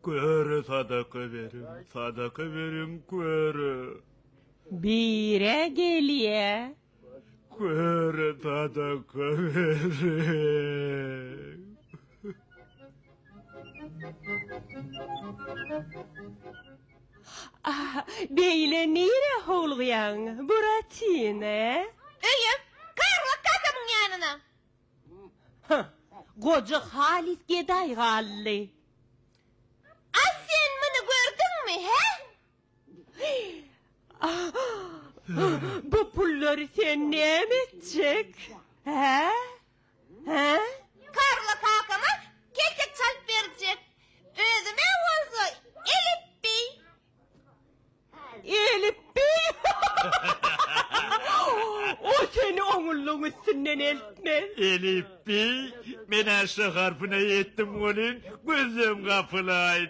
Köre sadaka beriň, sadaka beriň köre. Bire gelýä. Köre sadaka beriň. Ah, beýle nirä howlugýaň, Buratino? Öýe, Karlo kakamyň ýanyna. Hah, goja halys gedaý galdy. A sen muny gördüňmi, hä? Bu pullary sen näme etjek, hä? Hä? Karlo kakama keltek çalyp berjek. Özüme bolsa elipbiý. Elipbiý? O seni oňullygyň üstünden eltmez. Elipbiý? Men-ä şo harpyna ýetdim welin, gözüm gapylaýdy.